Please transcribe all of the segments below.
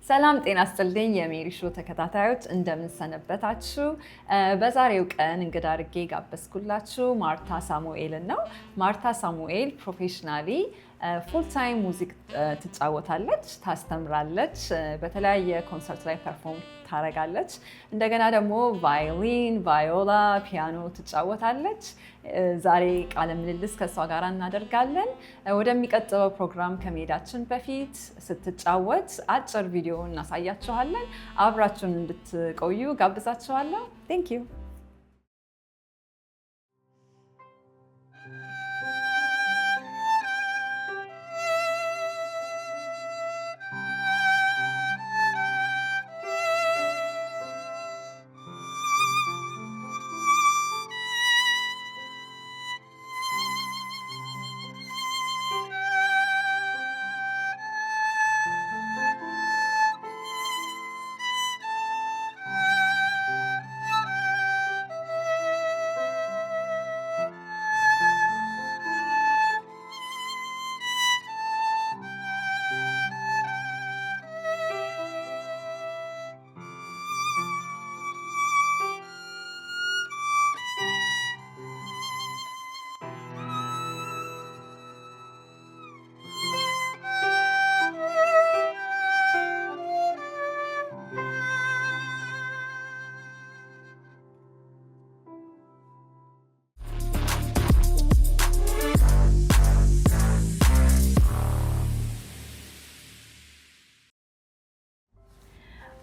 ሰላም ጤና ይስጥልኝ የሜሪ ሾው ተከታታዮች፣ እንደምን ሰነበታችሁ? በዛሬው ቀን እንግዳ አድርጌ ጋበዝኩላችሁ ማርታ ሳሙኤልን ነው። ማርታ ሳሙኤል professionally full time music ትጫወታለች፣ ታስተምራለች፣ በተለያየ ኮንሰርት ላይ perform ታደርጋለች። እንደገና ደግሞ ቫዮሊን፣ ቫዮላ፣ ፒያኖ ትጫወታለች። ዛሬ ቃለ ምልልስ ከእሷ ጋር እናደርጋለን። ወደሚቀጥለው ፕሮግራም ከመሄዳችን በፊት ስትጫወት አጭር ቪዲዮ እናሳያችኋለን። አብራችሁን እንድትቆዩ ጋብዛችኋለሁ። Thank you.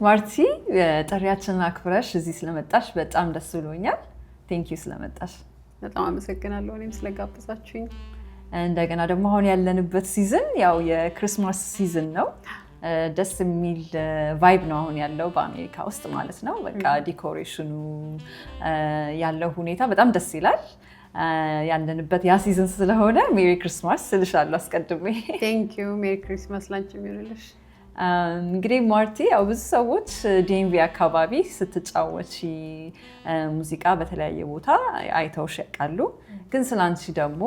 ማርቲ፣ ጥሪያችንን አክብረሽ እዚህ ስለመጣሽ በጣም ደስ ብሎኛል። Thank you ስለመጣሽ። በጣም አመሰግናለሁ እኔም ስለጋበዛችሁኝ። እንደገና ደግሞ አሁን ያለንበት season ያው የ Christmas season ነው። ደስ የሚል vibe ነው አሁን ያለው በአሜሪካ ውስጥ ማለት ነው። በቃ decoration ኑ ያለው ሁኔታ በጣም ደስ ይላል። ያለንበት ያ season ስለሆነ Merry Christmas ስልሻለሁ አስቀድሜ። Thank you. Merry Christmas ላንቺም ይሁንልሽ። እንግዲህ ማርቲ፣ ያው ብዙ ሰዎች DMV አካባቢ ስትጫወቺ ሙዚቃ በተለያየ ቦታ አይተውሽ ያውቃሉ። ግን ስለ አንቺ ደግሞ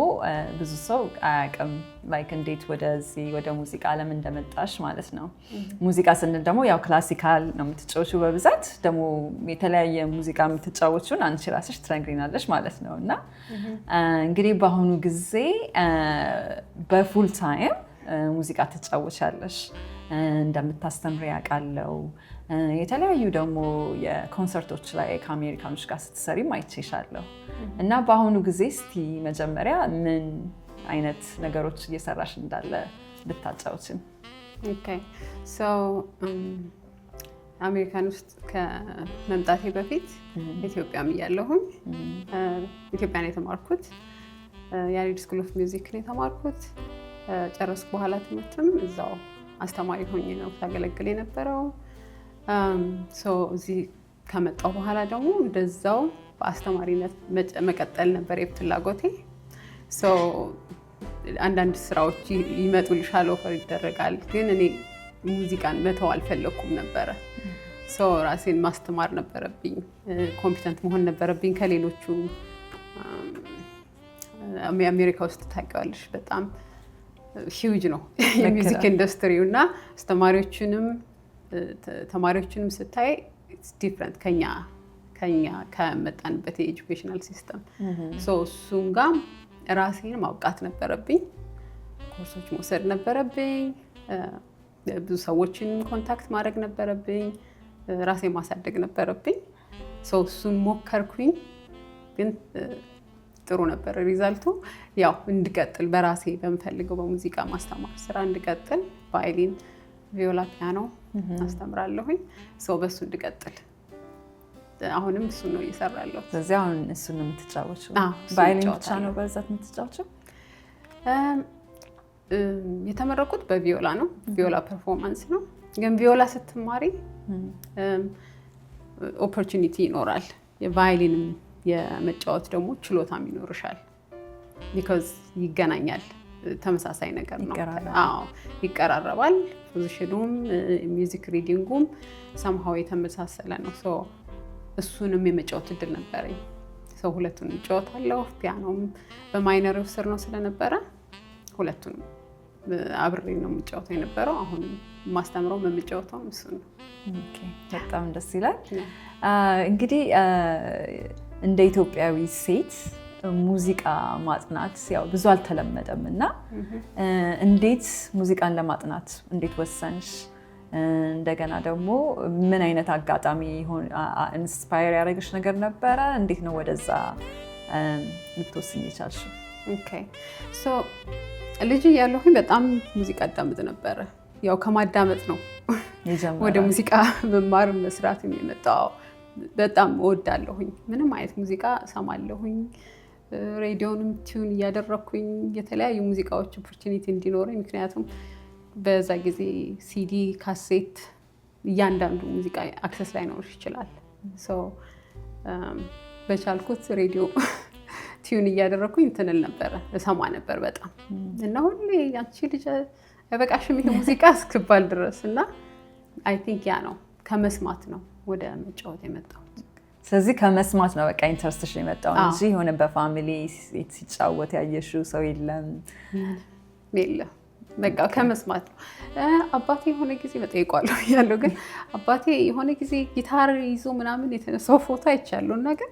ብዙ ሰው አያውቅም። Like እንዴት ወደዚህ ወደ ሙዚቃ ዓለም እንደመጣሽ ማለት ነው። ሙዚቃ ስንል ደግሞ ያው classical ነው የምትጫወቺው በብዛት። ደግሞ የተለያየ ሙዚቃ የምትጫወቺውን አንቺ ራስሽ ትነግሪናለሽ ማለት ነው። እና እንግዲህ በአሁኑ ጊዜ በ full time ሙዚቃ ትጫወቻለሽ፣ እንደምታስተምሪ ያውቃለው። የተለያዩ ደግሞ የኮንሰርቶች ላይ ከአሜሪካኖች ጋር ስትሰሪም አይቼሻለሁ። እና በአሁኑ ጊዜ እስቲ መጀመሪያ ምን አይነት ነገሮች እየሰራሽ እንዳለ ብታጫውችን። Okay, so አሜሪካን ውስጥ ከመምጣቴ በፊት ኢትዮጵያም እያለሁኝ ኢትዮጵያን የተማርኩት ያሬድ School of Music ነው የተማርኩት። ጨረስኩ በኋላ ትምህርትም እዛው አስተማሪ ሆኜ ነው ሳገለግል የነበረው። እዚህ ከመጣሁ በኋላ ደግሞ እንደዛው በአስተማሪነት መቀጠል ነበር የፍላጎቴ። አንዳንድ ስራዎች ይመጡልሻል፣ offer ይደረጋል። ግን እኔ ሙዚቃን መተው አልፈለግኩም ነበረ። ራሴን ማስተማር ነበረብኝ፣ competent መሆን ነበረብኝ ከሌሎቹ። አሜሪካ ውስጥ ታውቂዋለሽ፣ በጣም huge ነው የ music ኢንዱስትሪው እና አስተማሪዎችንም ተማሪዎችንም ስታይ different ከኛ ከመጣንበት የ educational system። እሱን ጋር ራሴን ማብቃት ነበረብኝ። ኮርሶች መውሰድ ነበረብኝ። ብዙ ሰዎችን contact ማድረግ ነበረብኝ። ራሴን ማሳደግ ነበረብኝ። እሱን ሞከርኩኝ፣ ግን ጥሩ ነበር result ኡ። ያው እንድቀጥል በራሴ በምፈልገው በሙዚቃ ማስተማር ስራ እንድቀጥል ቫዮሊን፣ ቪዮላ፣ ፒያኖ አስተምራለሁኝ። So በሱ እንድቀጥል አሁንም እሱን ነው እየሰራ ያለሁት። ስለዚህ አሁን እሱን ነው የምትጫወችው? አዎ፣ እሱን ቫዮሊን ብቻ እጫወታለሁ። ነው በብዛት የምትጫወችው? የተመረቁት በቪዮላ ነው። ቪዮላ performance ነው። ግን ቪዮላ ስትማሪ opportunity ይኖራል። የቫዮሊንም የመጫወት ደግሞ ችሎታም ይኖርሻል። Because ይገናኛል፣ ተመሳሳይ ነገር ነው። ይቀራረባል። አዎ፣ ይቀራረባል። Position ኑም music reading ጉም somehow የተመሳሰለ ነው። So እሱንም የመጫወት እድል ነበረኝ። So ሁለቱንም እጫወታለሁ። ፒያኖም በ minor ስር ነው ስለነበረ ሁለቱንም አብሬ ነው የምጫወተው የነበረው። አሁንም ማስተምረው የምጫወተው እሱ ነው። በጣም ደስ ይላል። እንግዲህ እንደ ኢትዮጵያዊ ሴት ሙዚቃ ማጥናት ያው ብዙ አልተለመደም እና እንዴት ሙዚቃን ለማጥናት እንዴት ወሰንሽ? እንደገና ደግሞ ምን አይነት አጋጣሚ inspire ያደረገሽ ነገር ነበረ? እንዴት ነው ወደዛ ልትወስኝ የቻልሽው? Okay, so ልጅ እያለሁኝ በጣም ሙዚቃ አዳምጥ ነበረ። ያው ከማዳመጥ ነው ወደ ሙዚቃ መማር መስራት የመጣው። በጣም እወዳለሁኝ። ምንም አይነት ሙዚቃ እሰማለሁኝ። ሬዲዮንም tune እያደረግኩኝ የተለያዩ ሙዚቃዎች opportunity እንዲኖረኝ፣ ምክንያቱም በዛ ጊዜ ሲዲ፣ ካሴት እያንዳንዱ ሙዚቃ access ላይኖርሽ ይችላል። በቻልኩት ሬዲዮ tune እያደረግኩኝ እንትን እል ነበረ፣ እሰማ ነበር በጣም። እና ሁሌ ያንቺ ልጅ አይበቃሽም ይሄ ሙዚቃ እስክባል ድረስ። እና I think ያ ነው፣ ከመስማት ነው ወደ መጫወት የመጣሁት። ስለዚህ ከመስማት ነው በቃ interest ሽ የመጣው እንጂ የሆነ በ family ሲጫወት ያየሽው ሰው የለም? የለም፣ በቃ ከመስማት ነው። አባቴ የሆነ ጊዜ መጠይቋለሁ ያለው፣ ግን አባቴ የሆነ ጊዜ ጊታር ይዞ ምናምን የተነሳው ፎቶ አይቻለሁ። እና ግን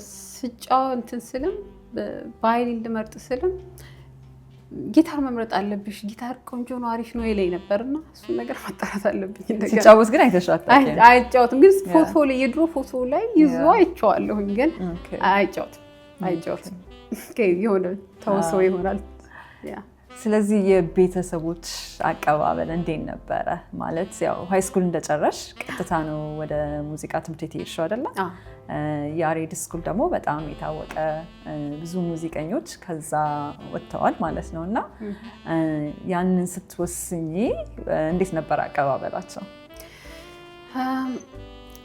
ስጫወት እንትን ስልም፣ ቫዮሊን ልመርጥ ስልም ጊታር መምረጥ አለብሽ፣ ጊታር ቆንጆ ነው፣ አሪፍ ነው ይለኝ ነበር። እና እሱን ነገር ማጣራት አለብኝ። ሲጫወት ግን አይተሽው አታውቂም? አይጫወትም፣ ግን ፎቶ ላይ፣ የድሮ ፎቶ ላይ ይዞ አይቼዋለሁኝ፣ ግን አይጫወትም። የሆነ ተውሶ ይሆናል። ስለዚህ የቤተሰቦች አቀባበል እንዴት ነበረ? ማለት ያው high school እንደጨረሽ ቀጥታ ነው ወደ ሙዚቃ ትምህርት ቤት የሄድሽው አይደለ? ያሬድ school ደግሞ በጣም የታወቀ፣ ብዙ ሙዚቀኞች ከዛ ወጥተዋል ማለት ነው። እና ያንን ስትወስኚ እንዴት ነበር አቀባበላቸው?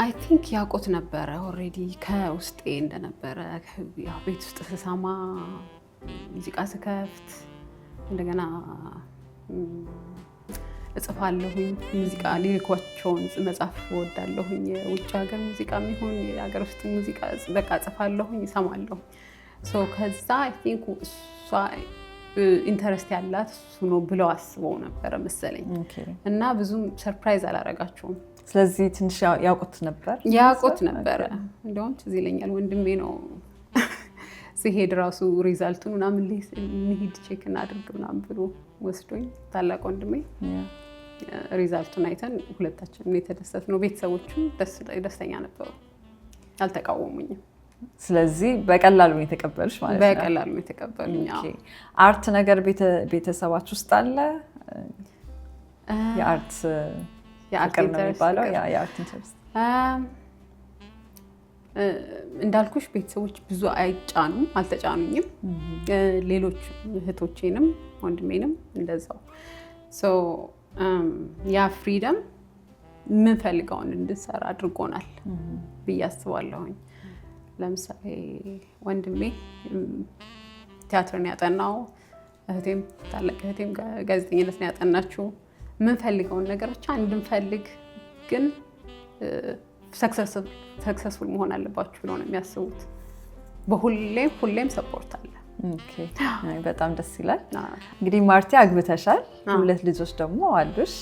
I think ያውቁት ነበረ already ከውስጤ እንደነበረ። ያው ቤት ውስጥ ስሰማ፣ ሙዚቃ ስከፍት፣ እንደገና እጽፋለሁኝ። ሙዚቃ lyric ኦቻቸውን መጻፍ እወዳለሁኝ። የውጭ ሀገር ሙዚቃ የሚሆን የሀገር ውስጥ ሙዚቃ በቃ እጽፋለሁኝ፣ እሰማለሁ። So ከዛ I think እሷ interest ያላት እሱ ነው ብለው አስበው ነበረ መሰለኝ እና ብዙም surprise አላረጋቸውም። ስለዚህ ትንሽ ያውቁት ነበር። ያውቁት ነበረ። እንደውም ትዝ ይለኛል ወንድሜ ነው ሲሄድ ራሱ result ኡን ምናምን እንሂድ check እናድርግ ምናምን ብሎ ወስዶኝ፣ ታላቅ ወንድሜ፣ result ኡን አይተን ሁለታችንም የተደሰትነው። ቤተሰቦቹም ደስተኛ ነበሩ፣ አልተቃወሙኝም። ስለዚህ በቀላሉ ነው የተቀበሉሽ ማለት ነው። በቀላሉ ነው የተቀበሉኝ። Art ነገር ቤተሰባችሁ ውስጥ አለ? የ art ፍቅር ነው የሚባለው፣ የ art interest። እንዳልኩሽ ቤተሰቦች ብዙ አይጫኑም፣ አልተጫኑኝም። ሌሎች እህቶቼንም ወንድሜንም እንደዛው። ያ freedom የምንፈልገውን እንድንሰራ አድርጎናል ብዬ አስባለሁኝ። ለምሳሌ ወንድሜ ቲያትርን ያጠናው፣ እህቴም፣ ታላቅ እህቴም ጋዜጠኝነትን ያጠናችው፣ የምንፈልገውን ነገር ብቻ እንድንፈልግ ግን successful መሆን አለባችሁ ብለው ነው የሚያስቡት። በሁሌም ሁሌም support አለ። በጣም ደስ ይላል። እንግዲህ ማርቲ አግብተሻል፣ ሁለት ልጆች ደግሞ አሉሽ።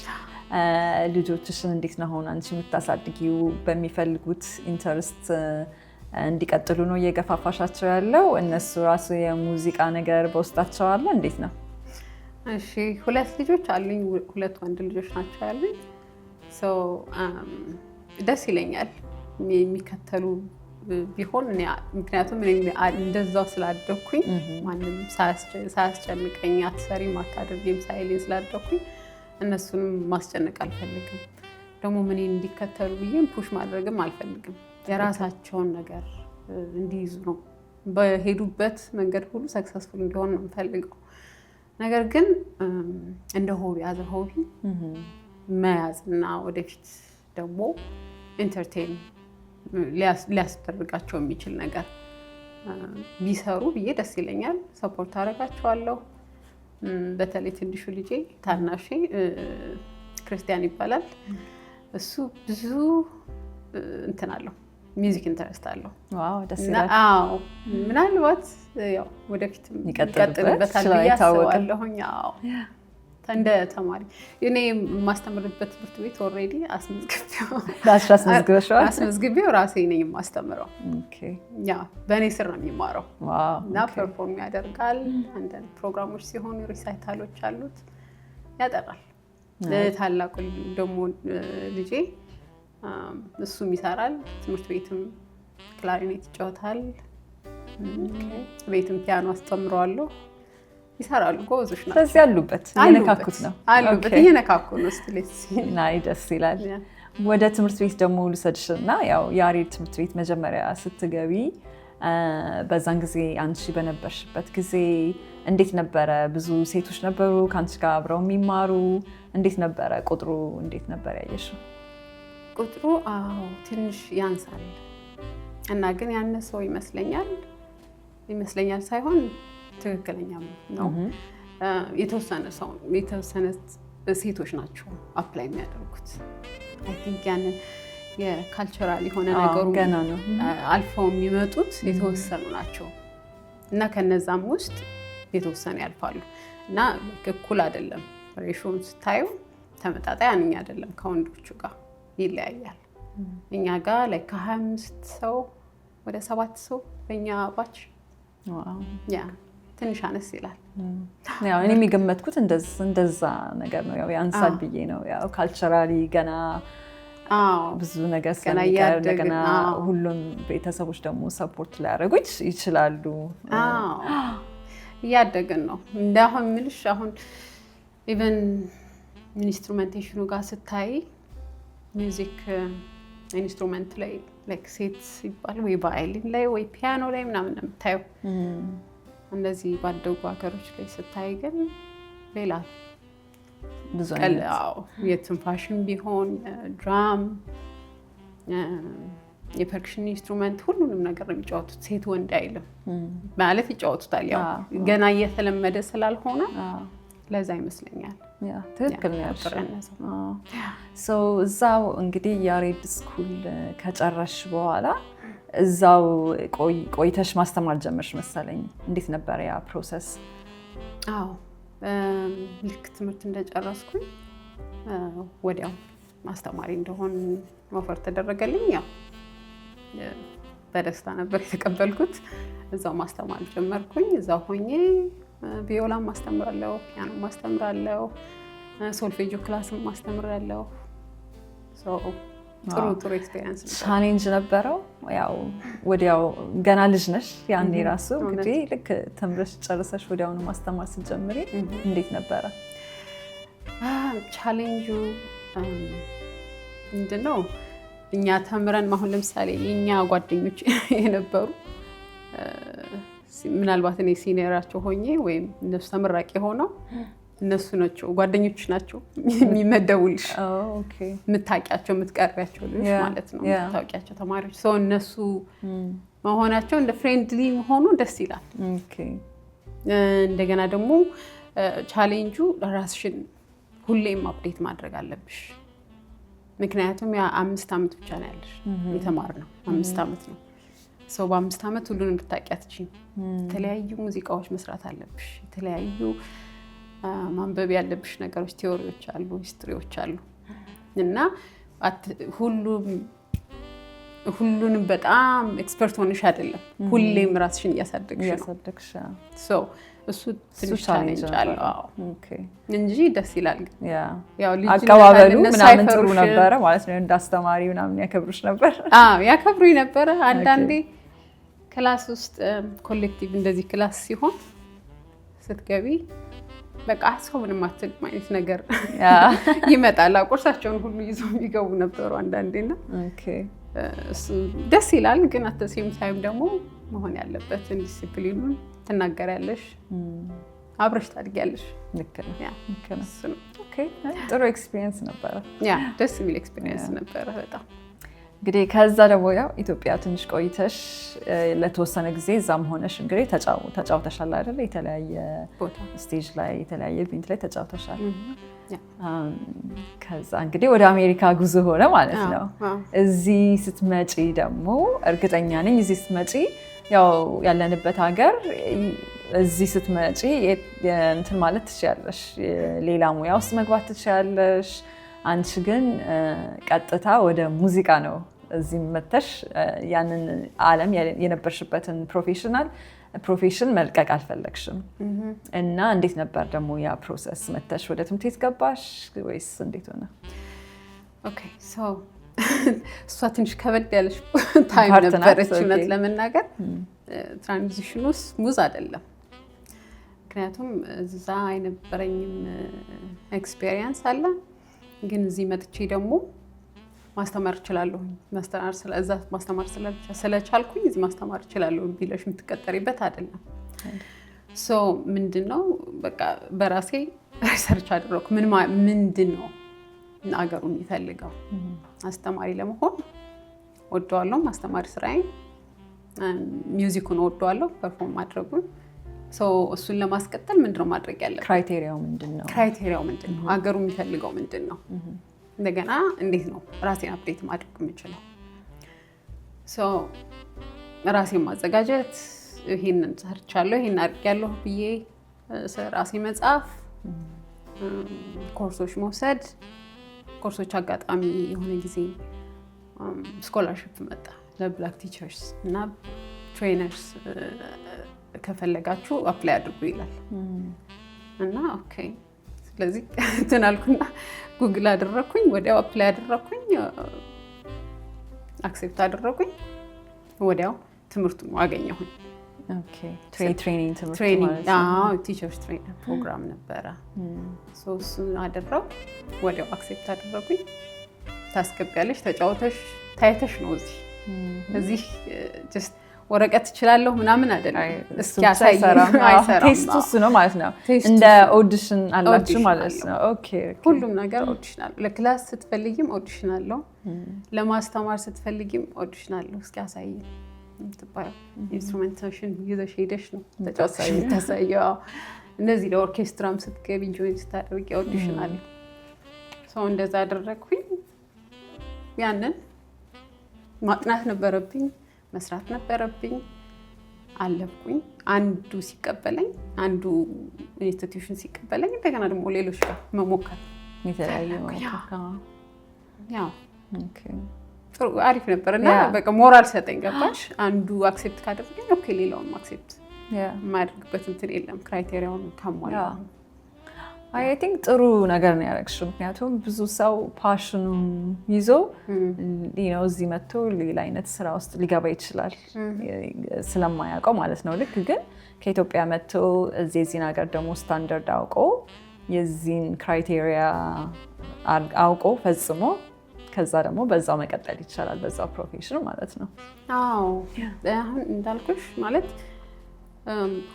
ልጆችሽን እንዴት ነው አሁን አንቺ የምታሳድጊው? በሚፈልጉት interest እንዲቀጥሉ ነው እየገፋፋሻቸው ያለው? እነሱ ራሱ የሙዚቃ ነገር በውስጣቸው አለ? እንዴት ነው? እሺ፣ ሁለት ልጆች አሉኝ። ሁለት ወንድ ልጆች ናቸው ያሉኝ። ደስ ይለኛል የሚከተሉ ቢሆን፣ ምክንያቱም እንደዛው ስላደግኩኝ፣ ማንም ሳያስጨንቀኝ አትሰሪም አታደርጊም ሳይለኝ ስላደግኩኝ እነሱንም ማስጨነቅ አልፈልግም። ደግሞ ምን እንዲከተሉ ብዬም push ማድረግም አልፈልግም። የራሳቸውን ነገር እንዲይዙ ነው። በሄዱበት መንገድ ሁሉ successful እንዲሆን ነው የምፈልገው። ነገር ግን እንደ hobby፣ as a hobby መያዝ እና ወደፊት ደግሞ entertain ሊያስደርጋቸው የሚችል ነገር ቢሰሩ ብዬ ደስ ይለኛል። Support አደርጋቸዋለሁ። በተለይ ትንሹ ልጄ፣ ታናሼ ክርስቲያን ይባላል። እሱ ብዙ እንትን አለው፣ music interest አለው። Wow፣ ደስ ይላል። አዎ፣ ምናልባት ያው ወደፊት ይቀጥልበታል ብዬ አስባለሁኝ። አዎ። እንደ ተማሪ እኔ የማስተምርበት ትምህርት ቤት already አስመዝግቤው አስመዝግበሽዋል? አስመዝግቤው ራሴ ነኝ የማስተምረው። Yeah፣ በእኔ ስር ነው የሚማረው እና perform ያደርጋል። አንዳንድ ፕሮግራሞች ሲሆኑ recital ኦች አሉት፣ ያጠናል። ታላቁ ደግሞ ልጄ እሱም ይሰራል። ትምህርት ቤትም ክላሪኔት ይጫወታል። ቤትም ፒያኖ አስተምረዋለሁ። ይሰራሉ፣ ጎበዞች ናቸው። ስለዚህ አሉበት፣ እየነካኩት ነው። አሉበት፣ እየነካኩ ነው። Still ናይ ደስ ይላል። ወደ ትምህርት ቤት ደግሞ ልውሰድሽ እና ያው ያሬድ ትምህርት ቤት መጀመሪያ ስትገቢ በዛን ጊዜ አንቺ በነበርሽበት ጊዜ እንዴት ነበረ? ብዙ ሴቶች ነበሩ ከአንቺ ጋር አብረው የሚማሩ? እንዴት ነበረ ቁጥሩ? እንዴት ነበር ያየሽው? ቁጥሩ አዎ ትንሽ ያንሳል እና ግን ያነሰው ይመስለኛል ሳይሆን ትክክለኛም ነው። የተወሰነ ሰው፣ የተወሰነ ሴቶች ናቸው apply የሚያደርጉት። I think ያንን የ cultural የሆነ ነገሩ ገና ነው። አልፈው የሚመጡት የተወሰኑ ናቸው እና ከነዛም ውስጥ የተወሰኑ ያልፋሉ እና እኩል አይደለም። Ratio ን ስታዩ ተመጣጣኝ አንኛ አይደለም፣ ከወንዶቹ ጋር ይለያያል። እኛ ጋር ላይ ከ25 ሰው ወደ ሰባት ሰው በእኛ batch። Yeah፣ ትንሽ አነስ ይላል። ያው እኔም የገመትኩት እንደዛ ነገር ነው። ያው ያንሳል ብዬ ነው። ያው culturally ገና ብዙ ነገር ስለሚቀር እንደገና ሁሉም ቤተሰቦች ደግሞ support ሊያደርጉ ይችላሉ። እያደግን ነው። እንደ አሁን የምልሽ አሁን even instrumentation ኑ ጋር ስታይ music instrument ላይ like ሴት ሲባል ወይ ቫዮሊን ላይ ወይ ፒያኖ ላይ ምናምን ነው የምታየው። እንደዚህ ባደጉ ሀገሮች ላይ ስታይ ግን ሌላ ብዙ አይነት የትንፋሽም ቢሆን drum፣ የ percussion instrument ሁሉንም ነገር ነው የሚጫወቱት። ሴት ወንድ አይልም ማለት ይጫወቱታል። ያው ገና እየተለመደ ስላልሆነ ለዛ ይመስለኛል። ትክክል ነው ያልሽው። እዛው እንግዲህ ያሬድ school ከጨረሽ በኋላ እዛው ቆይተሽ ማስተማር ጀመርሽ መሰለኝ። እንዴት ነበረ ያ process? አዎ፣ ልክ ትምህርት እንደጨረስኩኝ ወዲያው አስተማሪ እንደሆን offer ተደረገልኝ። ያው በደስታ ነበር የተቀበልኩት። እዛው ማስተማር ጀመርኩኝ። እዛው ሆኜ ቪዮላም ማስተምራለሁ፣ ፒያኖ ማስተምራለሁ፣ solfeggio class ም ማስተምራለሁ። ጥሩ ጥሩ experience ነበር። Challenge ነበረው? ያው ወዲያው ገና ልጅ ነሽ ያኔ ራሱ እንግዲህ ልክ ተምረሽ ጨርሰሽ ወዲያውኑ ማስተማር ስትጀምሪ እንዴት ነበረ? ቻሌንጁ ምንድን ነው? እኛ ተምረን አሁን ለምሳሌ የእኛ ጓደኞች የነበሩ ምናልባት እኔ senior ኣቸው ሆኜ ወይም እነሱ ተመራቂ ሆነው እነሱ ናቸው ጓደኞች ናቸው የሚመደቡልሽ፣ የምታውቂያቸው የምትቀርቢያቸው ልጆች ማለት ነው፣ የምታውቂያቸው ተማሪዎች ሰው እነሱ መሆናቸው እንደ friendly መሆኑ ደስ ይላል። እንደገና ደግሞ ቻሌንጁ ራስሽን ሁሌም update ማድረግ አለብሽ። ምክንያቱም ያ 5 ዓመት ብቻ ነው ያለሽ፣ የተማርነው 5 ዓመት ነው። So በ5 ዓመት ሁሉንም ልታውቂ አትችይም። የተለያዩ ሙዚቃዎች መስራት አለብሽ። የተለያዩ ማንበብ ያለብሽ ነገሮች፣ theory ዎች አሉ፣ history ዎች አሉ እና ሁሉም ሁሉንም በጣም expert ሆነሽ አይደለም፣ ሁሌም ራስሽን እያሳደግሽ ነው። እያሳደግሽ። So እሱ ትንሽ challenge አለው እንጂ ደስ ይላል። ግን ያው ልጅነት አቀባበሉ አለ፣ እነሱ ምናምን ጥሩ አይፈሩሽም። ነበረ ማለት ነው። እንደ አስተማሪ ምናምን ያከብሩሽ ነበር። አዎ፣ ያከብሩኝ ነበረ። አንዳንዴ class ውስጥ collective እንደዚህ class ሲሆን ስትገቢ በቃ ሰው ምንም አትልም አይነት ነገር ይመጣል። ቁርሳቸውን ሁሉ ይዘው የሚገቡ ነበሩ አንዳንዴና እሱ ደስ ይላል። ግን at the same time ደግሞ መሆን ያለበትን ዲሲፕሊኑን ትናገሪያለሽ፣ አብረሽ ታድጊያለሽ። ልክ ነው። ልክ ነው። እሱ ነው። Okay፣ ጥሩ experience ነበረ። Yeah፣ ደስ የሚል experience ነበረ በጣም። እንግዲህ ከዛ ደግሞ ያው ኢትዮጵያ ትንሽ ቆይተሽ ለተወሰነ ጊዜ እዛም ሆነሽ እንግዲህ ተጫውተሻል አይደለ? የተለያየ ቦታ stage ላይ፣ የተለያየ event ላይ ተጫውተሻል። ከዛ እንግዲህ ወደ አሜሪካ ጉዞ ሆነ ማለት ነው። እዚህ ስትመጪ ደግሞ እርግጠኛ ነኝ እዚህ ስትመጪ ያው ያለንበት ሀገር እዚህ ስትመጪ እንትን ማለት ትችያለሽ፣ ሌላ ሙያ ውስጥ መግባት ትችያለሽ። አንቺ ግን ቀጥታ ወደ ሙዚቃ ነው እዚህ መተሽ ያንን ዓለም የነበርሽበትን profession መልቀቅ አልፈለግሽም። እና እንዴት ነበር ደግሞ ያ process? መተሽ ወደ ትምህርት ቤት ገባሽ ወይስ እንዴት ሆነ? Okay, so እሷ ትንሽ ከበድ ያለች time ነበረች እውነት ለመናገር። Transition ኑ smooth አይደለም። ምክንያቱም እዛ የነበረኝም experience አለ፣ ግን እዚህ መጥቼ ደግሞ ማስተማር እችላለሁ፣ እዛ ማስተማር ስለቻልኩኝ እዚህ ማስተማር እችላለሁ ቢለሽ የምትቀጠሪበት አይደለም። So ምንድን ነው፣ በቃ በራሴ research አደረኩ። ምንድን ነው አገሩ የሚፈልገው? አስተማሪ ለመሆን ወደዋለሁ። ማስተማሪ ስራዬን፣ music ኩን ወደዋለሁ፣ perform ማድረጉን። እሱን ለማስቀጠል ምንድን ነው ማድረግ ያለብን? Criteria ው ምንድን ነው? Criteria ው ምንድን ነው? አገሩ የሚፈልገው ምንድን ነው? እንደገና እንዴት ነው ራሴን update ማድረግ የምችለው? ራሴን ማዘጋጀት፣ ይሄንን ሰርቻለሁ፣ ይሄን አድርጌያለሁ ብዬ ራሴ መጻፍ፣ ኮርሶች መውሰድ። ኮርሶች አጋጣሚ የሆነ ጊዜ scholarship መጣ ለ black teachers እና trainers፣ ከፈለጋችሁ apply አድርጉ ይላል። እና okay፣ ስለዚህ እንትን አልኩና ጉግል አደረግኩኝ፣ ወዲያው apply አደረግኩኝ፣ accept አደረጉኝ፣ ወዲያው ትምህርቱን አገኘሁኝ። Training ትምህርት? Teachers trainer program ነበረ። እሱን አደረው፣ ወዲያው accept አደረጉኝ። ታስገቢያለሽ፣ ተጫውተሽ ታይተሽ ነው። እዚህ just ወረቀት እችላለሁ ምናምን አይደለም። እስኪ አይሰራም። Test ኡ እሱ ነው ማለት ነው። እንደ audition አላችሁ ማለት ነው። ሁሉም ነገር audition አለው። ለ class ስትፈልጊም audition አለው። ለማስተማር ስትፈልጊም audition አለው። እስኪ አሳይ የምትባየው instrumentation ይዘሽ ሄደሽ ነው ተጫውተሽ የምታሳየው። እነዚህ ለኦርኬስትራም ስትገቢ፣ join ስታደርጊ audition አለው። So እንደዛ አደረግኩኝ። ያንን ማጥናት ነበረብኝ፣ መስራት ነበረብኝ። አለፍኩኝ። አንዱ ሲቀበለኝ፣ አንዱ institution ሲቀበለኝ እንደገና ደግሞ ሌሎች ጋር መሞከር የተለያዩ ያው ጥሩ አሪፍ ነበር እና በቃ ሞራል ሰጠኝ። ገባሽ? አንዱ accept ካደረገኝ okay፣ ሌላውን accept የማያደርግበት እንትን የለም፣ criteria ውን ካሟላ። I think ጥሩ ነገር ነው ያደረግሽው። ምክንያቱም ብዙ ሰው passion ኑን ይዞ እዚህ መጥቶ ሌላ አይነት ስራ ውስጥ ሊገባ ይችላል፣ ስለማያውቀው ማለት ነው። ልክ ግን ከኢትዮጵያ መጥቶ እዚህ የዚህን ሀገር ደግሞ ስታንዳርድ አውቆ፣ የዚህን criteria አውቆ ፈጽሞ ከዛ ደግሞ በዛው መቀጠል ይቻላል፣ በዛው profession ማለት ነው። አዎ፣ አሁን እንዳልኩሽ ማለት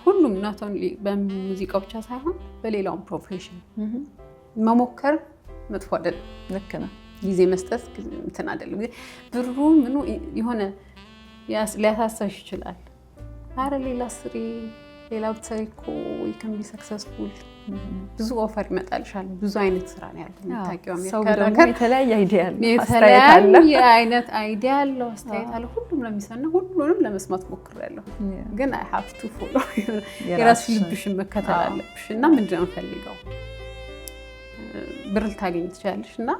ሁሉም not only በሙዚቃው ብቻ ሳይሆን በሌላውም profession መሞከር መጥፎ አይደለም። ልክ ነው። ጊዜ መስጠት እንትን አይደለም። ብሩ ምኑ የሆነ ሊያሳሳሽ ይችላል። አረ ሌላ ስሪ፣ ሌላ ብትሰሪ እኮ you can be successful፣ ብዙ offer ይመጣልሻል። ብዙ አይነት ስራ ነው ያለው። የምታውቂው ሰው አሜሪካ ደግሞ ሀገር የተለያየ idea አለው፣ አስተያየት አለ። የተለያየ አይነት idea አለው፣ አስተያየት አለው። ሁሉም ነው የሚሰና፣ ሁሉንም ለመስማት ሞክሬያለሁ። ግን I have to follow የራስሽ ልብሽን መከተል አለብሽ። እና ምንድን ነው የምፈልገው፣ ብር ልታገኝ ትችላለሽ እና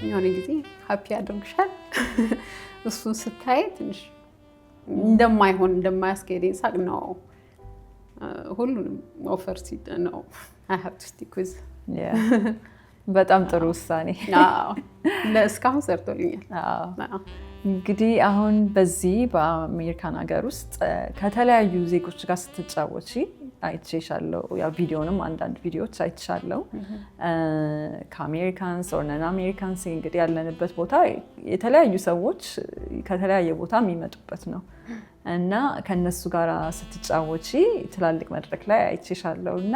የሆነ ጊዜ happy ያደርግሻል። እሱን ስታይ ትንሽ እንደማይሆን፣ እንደማያስኬደኝ ሳቅ ነው ሁሉንም offer ነው I have to stick with። በጣም ጥሩ ውሳኔ። እስካሁን ሰርቶልኛል። እንግዲህ አሁን በዚህ በአሜሪካን ሀገር ውስጥ ከተለያዩ ዜጎች ጋር ስትጫወቺ አይቼሻለሁ። ያው ቪዲዮንም አንዳንድ ቪዲዮዎች አይቻለሁ። ከ Americans or non Americans፣ እንግዲህ ያለንበት ቦታ የተለያዩ ሰዎች ከተለያየ ቦታ የሚመጡበት ነው እና ከእነሱ ጋር ስትጫወቺ ትላልቅ መድረክ ላይ አይቼሻለሁ እና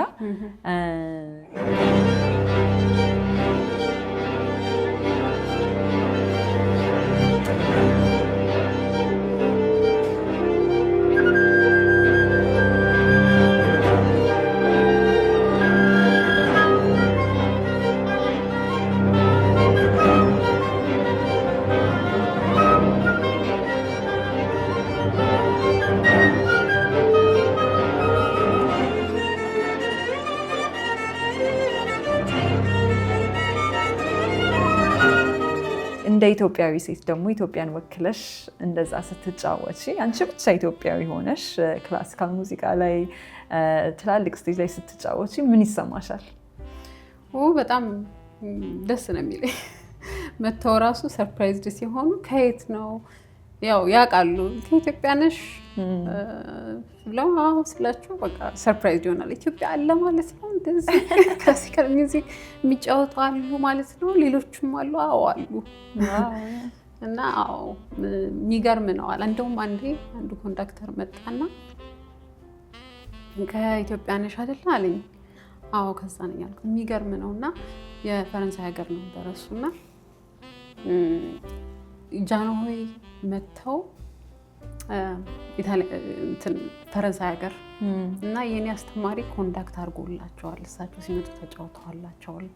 እንደ ኢትዮጵያዊ ሴት ደግሞ ኢትዮጵያን ወክለሽ እንደዛ ስትጫወቺ፣ አንቺ ብቻ ኢትዮጵያዊ ሆነሽ classical ሙዚቃ ላይ ትላልቅ stage ላይ ስትጫወቺ ምን ይሰማሻል? በጣም ደስ ነው የሚለኝ። መተው ራሱ surprised ሲሆኑ ከየት ነው፣ ያው ያውቃሉ፣ ከኢትዮጵያ ነሽ ብለው አዎ ስላቸው በቃ surprise ይሆናል። ኢትዮጵያ አለ ማለት ነው፣ እንደዚህ classical music የሚጫወቱ አሉ ማለት ነው፣ ሌሎችም አሉ፣ አዎ አሉ። እና አዎ የሚገርም ነው አለ። እንደውም አንዴ አንዱ conductor መጣና ከኢትዮጵያ ነሽ አይደለ አለኝ። አዎ ከዛ ነኝ አልኩት። የሚገርም ነው እና የፈረንሳይ ሀገር ነበረ እሱና ጃንሆይ መጥተው ፈረንሳይ ሀገር እና የኔ አስተማሪ conduct አድርጎላቸዋል። እሳቸው ሲመጡ ተጫውተዋላቸዋል።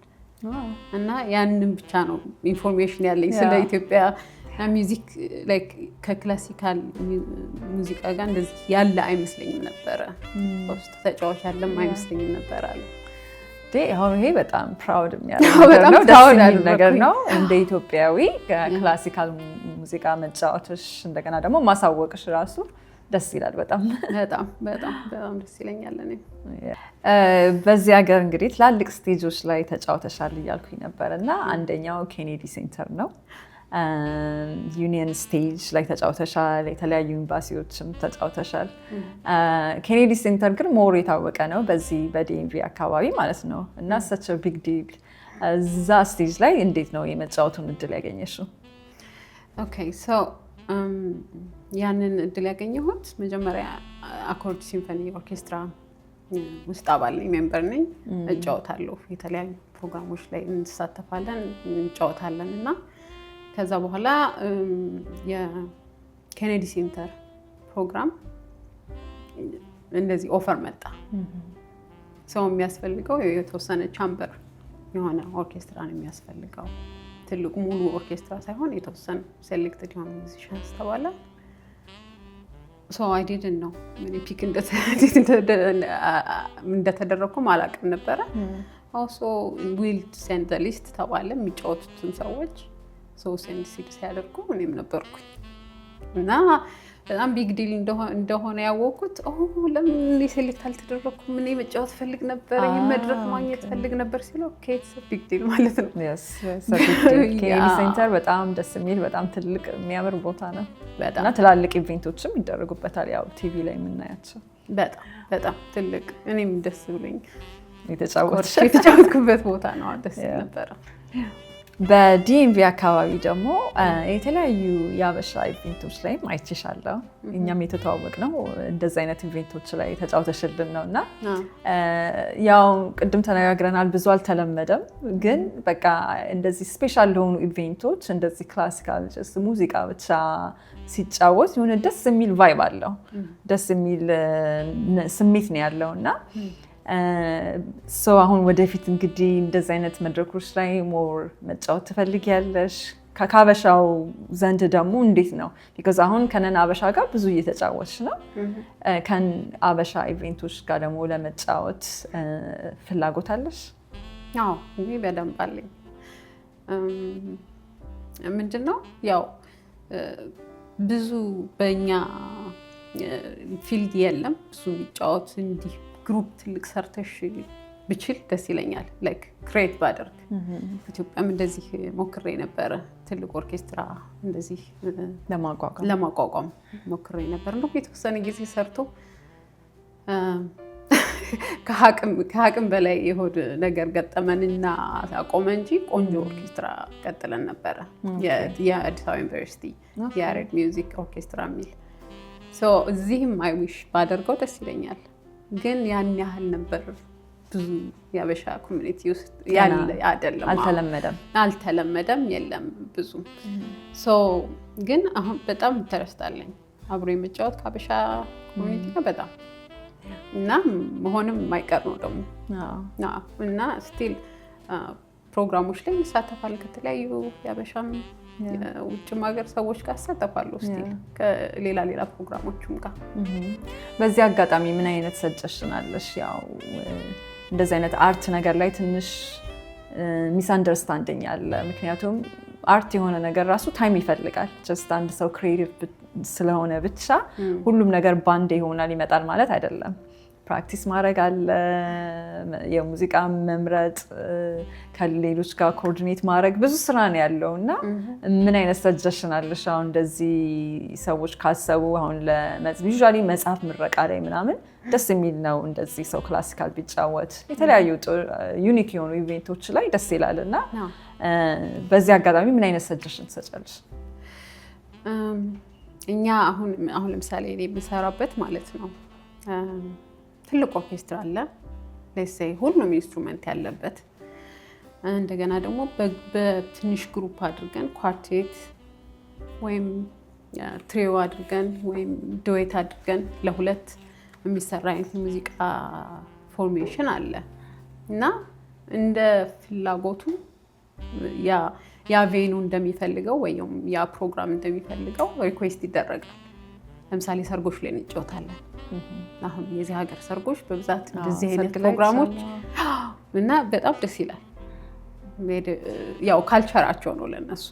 እና ያንን ብቻ ነው information ያለኝ ስለ ኢትዮጵያ music። Like ከ classical ሙዚቃ ጋር እንደዚህ ያለ አይመስለኝም ነበረ። ውስጥ ተጫዋች ያለም አይመስለኝም ነበረ አለ። አሁን ይሄ በጣም proud የሚያደርግ ነው፣ ደስ የሚል ነገር ነው። እንደ ኢትዮጵያዊ classical ሙዚቃ መጫወትሽ እንደገና ደግሞ ማሳወቅሽ ራሱ ደስ ይላል። በጣም። በጣም በጣም በጣም ደስ ይለኛል። እኔም። በዚህ ሀገር እንግዲህ ትላልቅ stage ኦች ላይ ተጫውተሻል እያልኩኝ ነበር እና አንደኛው Kennedy Center ነው። Union Stage ላይ ተጫውተሻል። የተለያዩ ኤምባሲዎችም ተጫውተሻል። Kennedy Center ግን more የታወቀ ነው በዚህ በ DMV አካባቢ ማለት ነው እና such a big deal፣ እዛ stage ላይ እንዴት ነው የመጫወቱን እድል ያገኘሽው? Okay, so ያንን እድል ያገኘሁት መጀመሪያ Accord Symphony Orchestra ውስጥ አባል ነኝ፣ member ነኝ፣ እጫወታለሁ። የተለያዩ ፕሮግራሞች ላይ እንሳተፋለን፣ እንጫወታለን እና ከዛ በኋላ የ Kennedy Center ፕሮግራም እንደዚህ offer መጣ። ሰው የሚያስፈልገው የተወሰነ chamber የሆነ ኦርኬስትራ ነው የሚያስፈልገው። ትልቁ ሙሉ ኦርኬስትራ ሳይሆን የተወሰነ selected የሆኑ musicians ተባለ። So I didn't know ምን pick እንደተደረግኩም አላውቅም ነበረ። So we'll send list ተባለ። የሚጫወቱትን ሰዎች ሰው send ሲል ሲያደርጉ እኔም ነበርኩኝ እና በጣም big deal እንደሆነ ያወቅኩት ለምን እኔ select አልተደረግኩም? እኔ መጫወት ፈልግ ነበር፣ ይህ መድረክ ማግኘት ፈልግ ነበር ሲሉ okay, big deal ማለት ነው። Kennedy Center በጣም ደስ የሚል፣ በጣም ትልቅ፣ የሚያምር ቦታ ነው እና ትላልቅ event ኦችም ይደረጉበታል። ያው ቲቪ ላይ የምናያቸው። በጣም በጣም ትልቅ፣ እኔም ደስ ብሎኝ የተጫወትኩበት ቦታ ነው። ደስ ነበረ። በ DMV አካባቢ ደግሞ የተለያዩ የአበሻ event ኦች ላይም አይቼሻለሁ። እኛም የተተዋወቅነው እንደዚህ አይነት event ኦች ላይ ተጫውተሽልን ነው እና ያው ቅድም ተነጋግረናል፣ ብዙ አልተለመደም። ግን በቃ እንደዚህ special ለሆኑ event ኦች እንደዚህ classical ሙዚቃ ብቻ ሲጫወት የሆነ ደስ የሚል vibe አለው፣ ደስ የሚል ስሜት ነው ያለው እና so አሁን ወደፊት እንግዲህ እንደዚህ አይነት መድረኮች ላይ more መጫወት ትፈልጊያለሽ? ከአበሻው ዘንድ ደግሞ እንዴት ነው? Because አሁን ከ non አበሻ ጋር ብዙ እየተጫወትሽ ነው። ከአበሻ event ኦች ጋር ደግሞ ለመጫወት ፍላጎት አለሽ? አዎ፣ እኔ በደንብ አለኝ። ምንድን ነው ያው ብዙ በእኛ field የለም ብዙ የሚጫወት። እንዲህ group ትልቅ ሰርተሽ ብችል ደስ ይለኛል። Like create ባደርግ። ኢትዮጵያም እንደዚህ ሞክሬ ነበረ። ትልቅ ኦርኬስትራ እንደዚህ ለማቋቋም ሞክሬ ነበር። እንደውም የተወሰነ ጊዜ ሰርቶ ከአቅም በላይ የሆነ ነገር ገጠመንና አቆመ እንጂ ቆንጆ ኦርኬስትራ ቀጥለን ነበረ። የአዲስ አበባ ዩኒቨርሲቲ የያሬድ music orchestra የሚል። እዚህም I wish ባደርገው ደስ ይለኛል። ግን ያን ያህል ነበር ብዙ የአበሻ community ውስጥ ያለ አይደለም። አልተለመደም። አልተለመደም፣ የለም ብዙም። ግን አሁን በጣም interest አለኝ አብሮ የመጫወት ከአበሻ community ጋር በጣም እና መሆንም የማይቀር ነው ደግሞ እና still ፕሮግራሞች ላይ እንሳተፋለን ከተለያዩ የአበሻም የውጭም ሀገር ሰዎች ጋር እሳተፋለሁ still ከሌላ ሌላ ፕሮግራሞችም ጋር። በዚህ አጋጣሚ ምን አይነት suggestion አለሽ? ያው እንደዚህ አይነት art ነገር ላይ ትንሽ misunderstanding አለ። ምክንያቱም Art የሆነ ነገር ራሱ time ይፈልጋል። Just አንድ ሰው creative ስለሆነ ብቻ ሁሉም ነገር ባንዴ ይሆናል ይመጣል ማለት አይደለም። Practice ማድረግ አለ፣ የሙዚቃ መምረጥ፣ ከሌሎች ጋር coordinate ማድረግ፣ ብዙ ስራ ነው ያለው። እና ምን አይነት suggestion አለሽ? አሁን እንደዚህ ሰዎች ካሰቡ፣ አሁን usually መጽሐፍ ምረቃ ላይ ምናምን ደስ የሚል ነው እንደዚህ ሰው classical ቢጫወት፣ የተለያዩ unique የሆኑ event ኦች ላይ ደስ ይላል። እና በዚህ አጋጣሚ ምን አይነት suggestion ትሰጫለሽ? እኛ አሁን ለምሳሌ እኔ የምሰራበት ማለት ነው ትልቅ ኦርኬስትራ አለ፣ let's say ሁሉም instrument ያለበት። እንደገና ደግሞ በትንሽ group አድርገን quartet ወይም trio አድርገን ወይም duet አድርገን ለሁለት የሚሰራ አይነት ሙዚቃ formation አለ። እና እንደ ፍላጎቱ፣ ያ venue እንደሚፈልገው ወይም ያ ፕሮግራም እንደሚፈልገው request ይደረጋል። ለምሳሌ ሰርጎች ላይ እንጫወታለን። አሁን የዚህ ሀገር ሰርጎች በብዛት እንደዚህ አይነት ፕሮግራሞች እና በጣም ደስ ይላል። ያው culture ኣቸው ነው ለእነሱ።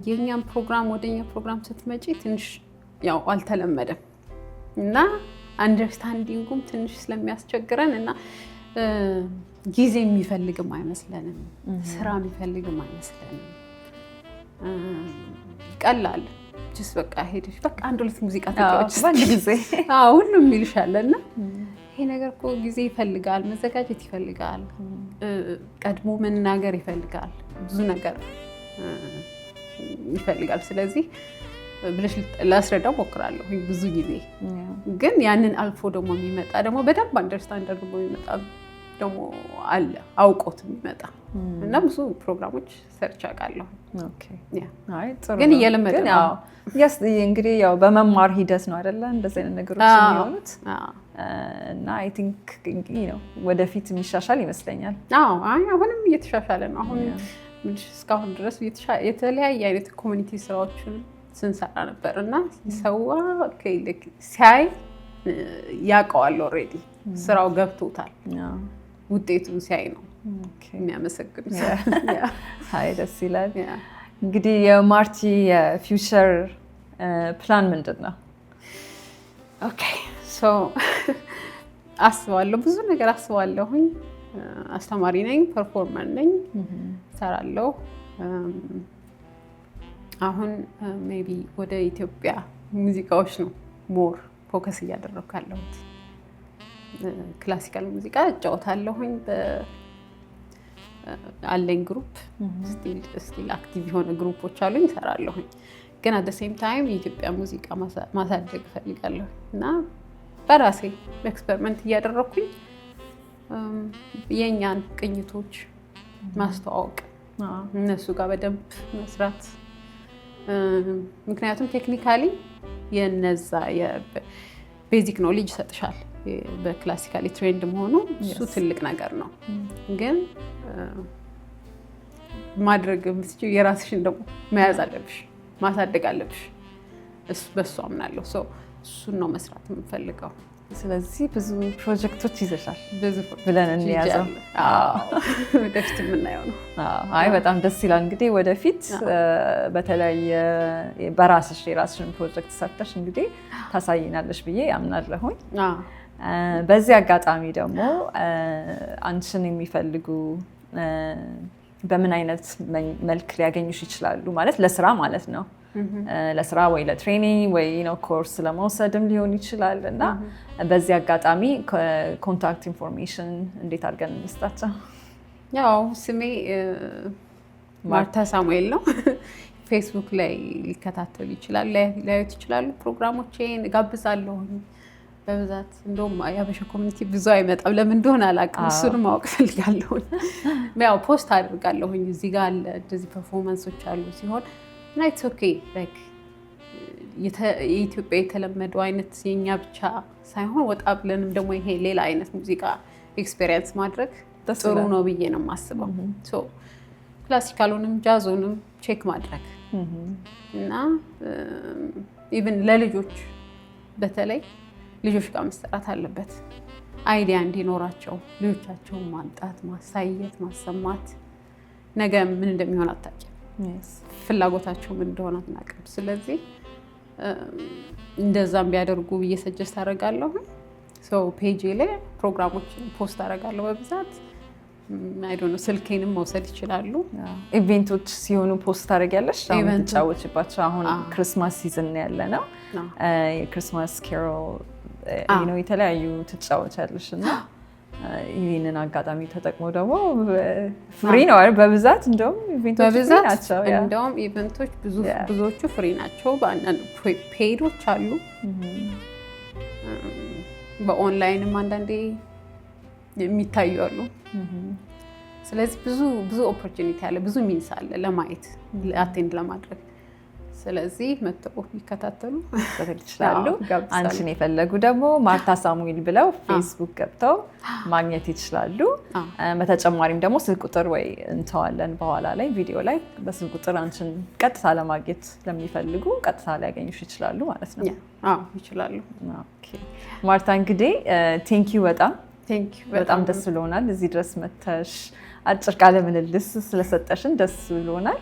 የእኛም ፕሮግራም፣ ወደኛ ፕሮግራም ስትመጪ ትንሽ ያው አልተለመደም እና understanding ኡም ትንሽ ስለሚያስቸግረን እና ጊዜ የሚፈልግም አይመስለንም፣ ስራ የሚፈልግም አይመስለንም። ቀላል just በቃ ሄደሽ በቃ አንድ ሁለት ሙዚቃ ተጫወች በአንድ ጊዜ። ሁሉም ይልሻል። እና ይሄ ነገር እኮ ጊዜ ይፈልጋል፣ መዘጋጀት ይፈልጋል፣ ቀድሞ መናገር ይፈልጋል፣ ብዙ ነገር ይፈልጋል። ስለዚህ ብለሽ ላስረዳው ሞክራለሁ ብዙ ጊዜ። ግን ያንን አልፎ ደግሞ የሚመጣ፣ ደግሞ በደንብ understand አድርጎ የሚመጣ ደግሞ አለ፣ አውቆት የሚመጣ። እና ብዙ ፕሮግራሞች ሰርቼ አውቃለሁ። ግን እየለመደ ነው። እንግዲህ ያው በመማር ሂደት ነው አይደለ እንደዚህ አይነት ነገሮች የሚሆኑት? እና I think ወደፊት የሚሻሻል ይመስለኛል። አዎ፣ አሁንም እየተሻሻለ ነው። አሁን እስካሁን ድረስ የተለያየ አይነት community ስራዎችን ስንሰራ ነበር እና ሰው ሲያይ ያውቀዋል። Already ስራው ገብቶታል። ውጤቱን ሲያይ ነው የሚያመሰግኑት። አይ፣ ደስ ይላል። እንግዲህ የማርቲ የ future plan ምንድን ነው? Okay, so አስባለሁ፣ ብዙ ነገር አስባለሁኝ። አስተማሪ ነኝ፣ performer ነኝ፣ እሰራለሁ። አሁን maybe ወደ ኢትዮጵያ ሙዚቃዎች ነው more focus እያደረግኩ ያለሁት። Classical ሙዚቃ እጫወታለሁኝ፣ አለኝ group፣ still active የሆነ group ኦች አሉኝ፣ እሰራለሁኝ። ግን at same time የኢትዮጵያ ሙዚቃ ማሳደግ እፈልጋለሁ እና በራሴ experiment እያደረግኩኝ የእኛን ቅኝቶች ማስተዋወቅ፣ እነሱ ጋር በደንብ መስራት። ምክንያቱም technically የነዛ basic knowledge ይሰጥሻል። በ classically trained መሆኑ እሱ ትልቅ ነገር ነው። ግን ማድረግ የምትችይው የራስሽን ደግሞ መያዝ አለብሽ፣ ማሳደግ አለብሽ። በሱ አምናለሁ። እሱን ነው መስራት የምፈልገው። ስለዚህ ብዙ ፕሮጀክቶች ይዘሻል ብዙ ብለን እንያዘው። ወደፊት የምናየው ነው። አይ፣ በጣም ደስ ይላል። እንግዲህ ወደፊት በተለያየ በራስሽ የራስሽን ፕሮጀክት ሰርተሽ እንግዲህ ታሳይናለሽ ብዬ አምናለሁኝ። በዚህ አጋጣሚ ደግሞ አንቺን የሚፈልጉ በምን አይነት መልክ ሊያገኙሽ ይችላሉ? ማለት ለስራ ማለት ነው። ለስራ ወይ ለ training ወይ ኮርስ ለመውሰድም ሊሆን ይችላል። እና በዚህ አጋጣሚ contact information እንዴት አድርገን እንስጣቸው? ያው ስሜ ማርታ ሳሙኤል ነው። ፌስቡክ ላይ ሊከታተሉ ይችላሉ፣ ሊያዩት ይችላሉ። ፕሮግራሞቼን እጋብዛለሁኝ በብዛት። እንደውም የሀበሻ community ብዙ አይመጣም፣ ለምን እንደሆነ አላውቅም። እሱንም ማወቅ እፈልጋለሁኝ። ያው post አድርጋለሁኝ፣ እዚህ ጋር አለ፣ እንደዚህ performance ኦች አሉ ሲሆን። እና it's okay, like የኢትዮጵያ የተለመደው አይነት የኛ ብቻ ሳይሆን ወጣ ብለንም ደግሞ ይሄ ሌላ አይነት ሙዚቃ experience ማድረግ ጥሩ ነው ብዬ ነው የማስበው። Classical ኡንም jazz ኡንም check ማድረግ እና even ለልጆች፣ በተለይ ልጆች ጋር መሰራት አለበት። Idea እንዲኖራቸው ልጆቻቸውን ማምጣት፣ ማሳየት፣ ማሰማት። ነገ ምን እንደሚሆን አታውቂም። ፍላጎታቸው ምን እንደሆነ አናውቅም። ስለዚህ እንደዛም ቢያደርጉ ብዬ suggest አደርጋለሁ። So page ላይ ፕሮግራሞችን post አደርጋለሁ በብዛት። I don't know፣ ስልኬንም መውሰድ ይችላሉ። Event ኦች ሲሆኑ post ታደርጊያለሽ? አሁን Event ኦ- ትጫወችባቸው አሁን Christmas season ያለ ነው። የ Christmas carol ነው፣ የተለያዩ ትጫወቻለሽ እና ይህንን አጋጣሚ ተጠቅሞ ደግሞ free ነው አይደል? በብዛት እንደውም event ኦች free በብዛት ናቸው። Yeah። እንደውም event ኦች ብዙዎቹ free ናቸው። በአንዳንድ paid ኦች አሉ። በኦንላይንም አንዳንዴ የሚታዩ አሉ። ስለዚህ ብዙ ብዙ opportunity አለ፣ ብዙ means አለ ለማየት፣ attend ለማድረግ። ስለዚህ መጥተው ይከታተሉ። መከታተል ይችላሉ። አዎ፣ ጋብዛለሁ። አንቺን የፈለጉ ደግሞ ማርታ ሳሙኤል ብለው ፌስቡክ ገብተው ማግኘት ይችላሉ። በተጨማሪም ደግሞ ስልክ ቁጥር ወይ እንተዋለን በኋላ ላይ ቪዲዮ ላይ፣ በስልክ ቁጥር አንቺን ቀጥታ ለማግኘት ለሚፈልጉ ቀጥታ ሊያገኙሽ ይችላሉ ማለት ነው። Yeah፣ አዎ ይችላሉ። Okay። ማርታ፣ እንግዲህ thank you በጣም። Thank you። በጣም ደስ ብሎናል። እዚህ ድረስ መተሽ አጭር ቃለ ምልልስ ስለሰጠሽን ደስ ብሎናል።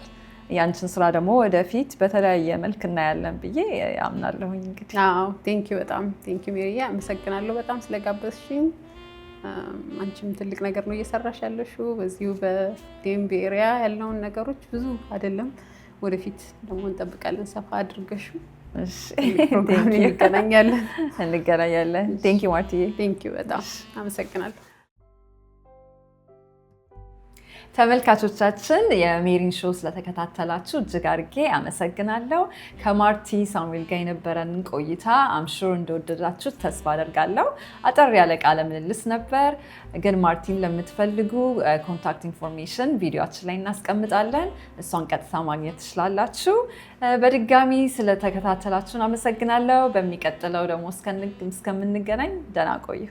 ያንቺን ስራ ደግሞ ወደፊት በተለያየ መልክ እናያለን ብዬ አምናለሁኝ። እንግዲህ አዎ፣ thank you በጣም፣ thank you ሜሪያ፣ አመሰግናለሁ በጣም ስለጋበዝሽኝ። አንቺም ትልቅ ነገር ነው እየሰራሽ ያለሽው። በዚሁ በ DMV area ያለውን ነገሮች ብዙ አይደለም፣ ወደፊት ደግሞ እንጠብቃለን ሰፋ አድርገሽው እሺ፣ ፕሮግራም thank you። እንገናኛለን። እንገናኛለን። Thank you ማርትዬ። Thank you በጣም አመሰግናለሁ። ተመልካቾቻችን፣ የሜሪን show ስለተከታተላችሁ እጅግ አድርጌ አመሰግናለሁ። ከማርቲ ሳሙኤል ጋር የነበረንን ቆይታ I'm sure እንደወደዳችሁ ተስፋ አደርጋለሁ። አጠር ያለ ቃለ ምልልስ ነበር፣ ግን ማርቲን ለምትፈልጉ contact information ቪዲዮአችን ላይ እናስቀምጣለን። እሷን ቀጥታ ማግኘት ትችላላችሁ። በድጋሚ ስለተከታተላችሁን አመሰግናለሁ። በሚቀጥለው ደግሞ እስከምንገናኝ ደህና ቆዩ።